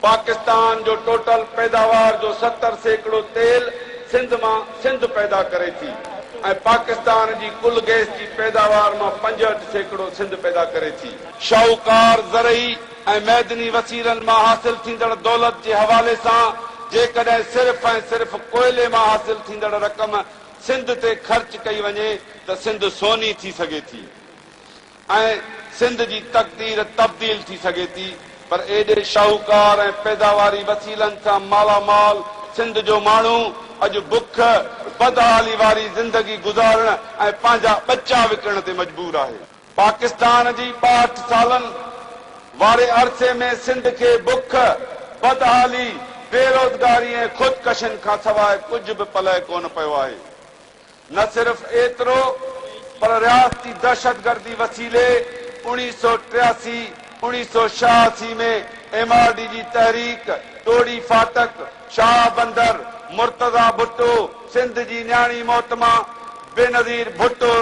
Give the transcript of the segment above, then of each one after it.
پاڪستان جو ٽوٽل پيداوار جو 70% تيل سنڌ مان سنڌ پيدا ڪري ٿي ۽ پاڪستان جي ڪل گئس جي پيداوار مان 65% سنڌ پيدا ڪري ٿي. شاهوڪار زرعي ۽ معدني وسيلن مان حاصل ٿيندڙ دولت جي حوالي سان جيڪڏهن صرف ۽ صرف ڪوئلي مان حاصل ٿيندڙ رقم سنڌ تي خرچ ڪئي وڃي ته سنڌ سوني ٿي سگهي ٿي. ۽ سنڌ جي تقدير تبديل ٿي سگهي ٿي پر ايڏي شاهوڪار ۽ پيداواري وسيلن سان مالا مال سنڌ جو ماڻهو اڄ بک، بدحالي واري زندگي گذارڻ ۽ پنهنجا ٻچا وڪڻڻ تي مجبور آهي. پاڪستان جي 62 سالن واري عرصي ۾ سنڌ کي بک، بدحالي، بيروزگاري ۽ خودڪشين کانسواء ڪجهه به پلئه ڪونه پيو آهي. نه صرف ايترو پر رياستي دهشتگردي وسيلي 1983، 1986 ۾ ايم آر ڊي جي تحريڪ، ٽوڙي ڦاٽڪ، شاهه بندر، مرتضيٰ ڀٽو، سنڌ جي نياڻي محترمه بينظير ڀٽو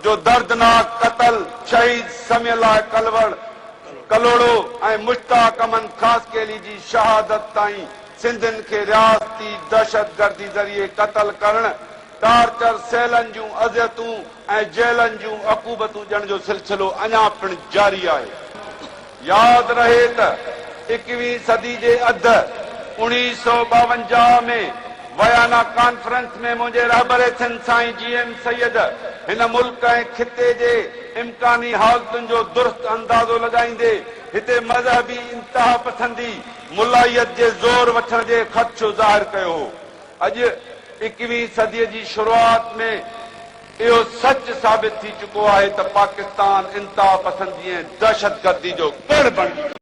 جو دردناڪ قتل، شهيد سميع الله ڪلوڙ ڪلهوڙو ۽ مشتاق احمد خاصخيلي جي شهادت تائين سنڌين کي رياستي دهشتگردي ذريعي قتل ڪرڻ، ٽارچر سيلن جون اذيتون ۽ جيلن جون عقوبتون ڏيڻ جو سلسلو اڃا پڻ جاري آهي. ياد رهي ته ايڪويهين صدي جي اڌ 1952 ۾ ويانا ڪانفرنس ۾ منهنجي رهبر سنڌ سائين جي ايم سيد هن ملڪ ۽ خطي جي امڪاني حالتن جو درست اندازو لڳائيندي هتي مذهبي انتهاپسندي، ملائيت جي زور وٺڻ جي خدشو ظاهر ڪيو هو. اڄ ايڪويهين صديء جي شروعات ۾ اهو سچ ثابت ٿي چڪو آهي ته پاڪستان انتهاپسندي ۽ دهشتگردي جو ڳڙهه بڻجي چڪو آهي.